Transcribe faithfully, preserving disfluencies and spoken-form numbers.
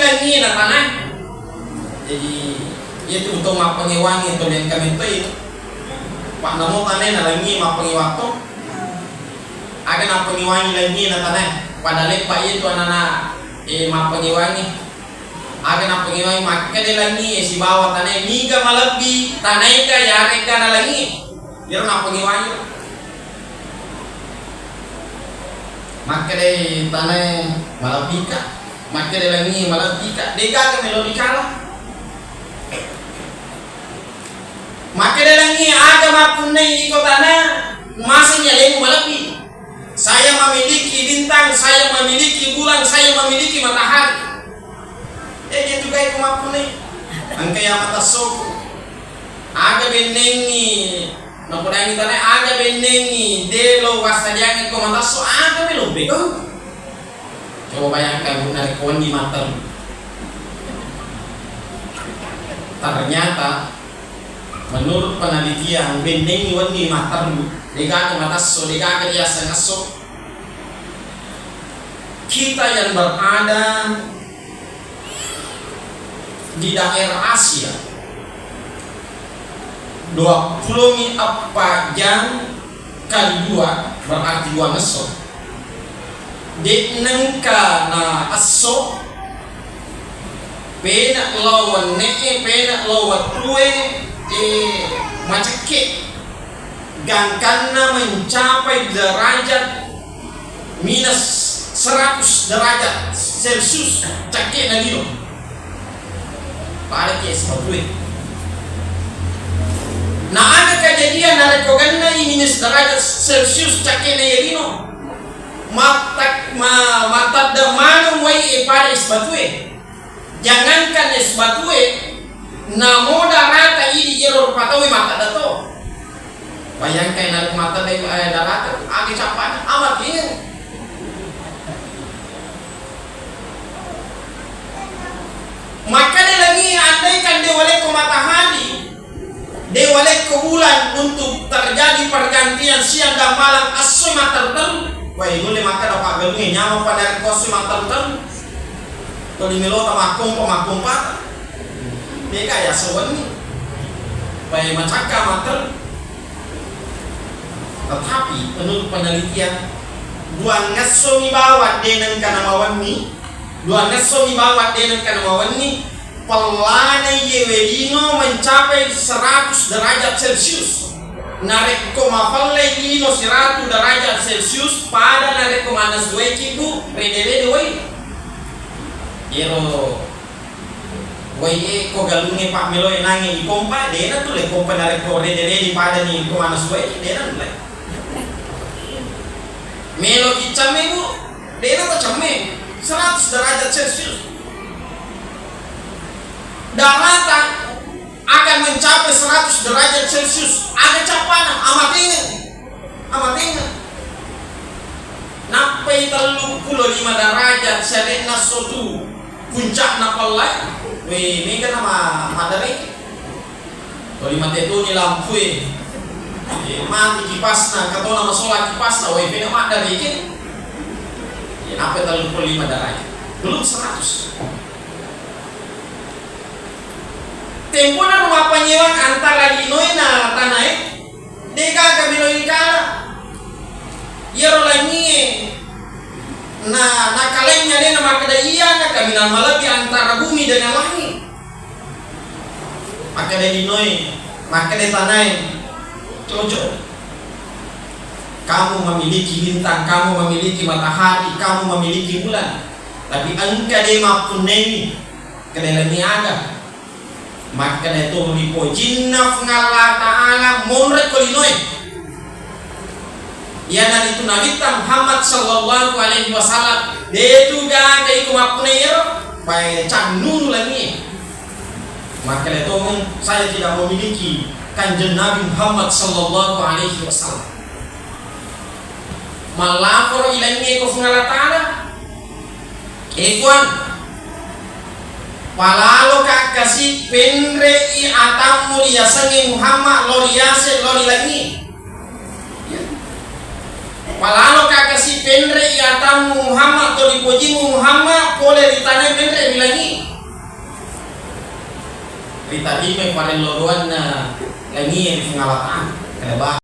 Langi na tanae. Jadi, iyatu to mappangewangi to lengka mentoi. Pak namo tanae na langi mappangewa to. Aga nappangewangi langi na tanae. Pada leppa iyatu anana, eh, mappangewangi. Aga nappangewangi makkeda langi, eh, sibawa tanae niga malebbi tanae ka yarega na langi. Iyaro nappangewangi. Makkeda tanae malebbika, makkeda langi malebbika, degaga melo rikala. Makkeda langi aga mappunnai iko tana, maseng alemu malebbi. Saya memiliki bintang, saya memiliki bulan, saya memiliki matahari. Eh, dia juga iko mappunnai. Engka ya mata soku. Aga bennengngi, napodangi tanae, aga bennengngi, de lo wassadiangngi ko matasso, aga melo begau. Coba bayangkan, Bu, narekko wenni matteru. Ternyata, menurut penelitian, bennengngi wenni matteru, degaga matasso, degaga diaseng esso. Kita yang berada di daerah Asia, dua puluh mi eppa jang kali dua, berarti dua ngesso. De nengka na esso, pena lao wenne'e, pena lao wettue, eh, macekke. Gangkanna mencapai derajat minus seratus derajat Celcius cakke'na lino. Padaki es batue. Na aga kejadian narekko gennai minus derajat Celcius cakke'na iye lino? Matta-, ma-, matadda maneng wai e pada es batue. Jangankan es batue, namo darata idi iyaro rupa tauwe matadda to. Bayangkan narekko matadda, eh, darata, aga cappana, amat ini. Makkeda langi, andaikan de walekko matahari, de walekko bulan untuk terjadi pergantian siang dan malam, esso matteru-teru. Wai, nulle makkeda paggalungnge nyameng pada ko esso matteru-teru. Tuli melota makkompa, makkompa. Deka ya sewenni. Pai macakka mater. Tetapi menurut penelitian, dua ngesso mi bawang de nengka namawenni, dua ngesso mi bawang de nengka namawenni, pellana iye welino mencapai seratus derajat Celcius. Narekko mapellai lino seratus derajat Celcius, pada narekko mannasu wae ki, Bu, rede-rede wai. Iyaro wai e ko galungnge, Pak, meloe nange ikompa, dena tulle kompa narekko rede-rede padani ko mannasu wae, dena tulle. Melo ki camme, Bu, dena to camme, seratus derajat Celcius. Darata akan mencapai seratus derajat Celcius, aga cappana, amatengeng. Amatengeng. Nappai telluppulo lima derajat siare'na sotu puncakna pellai. We, mega nama maddareke. Toli mate toni lampue. Eh, mati kipasna, katona masola kipasna, we, pena maddareke. Eh, nappai telluppulo lima derajat. Belum seratus. Tempona rumah panyewang antara linoe na tanae. Degaga melo rikala. Iyaro langie na, nakaleng alena makkeda, iyana kaminang malebbi antara bumi dengan langit. Makkeda linoe, makkeda tanae, cocok. Kamu memiliki bintang, kamu memiliki matahari, kamu memiliki bulan. Tapi engka de mappunnai, keda langi aga. Makkeda to ripojinna Puang Allah Ta'ala monre ko linoe. Iyanaritu Nabitta Muhammad sallallahu alaihi wasallam, detu gaga iko mappunai ero, pae cannunu langie. Makkeda to, saya tidak memiliki Kanjeng Nabi Muhammad sallallahu alaihi wasallam. Mallaporo ilangie ko Puang Allah Ta'ala. E Puang, palaloka kasi penre'i atammu riasengnge Muhammad lo riase lo ri langi. Palaloka kasi penre'i atammu Muhammad to ripojimu Muhammad pole ri tanae menre ri langi. Ritarimai parelloruanna langie ri Puang Allah Ta'ala. Kalebbang.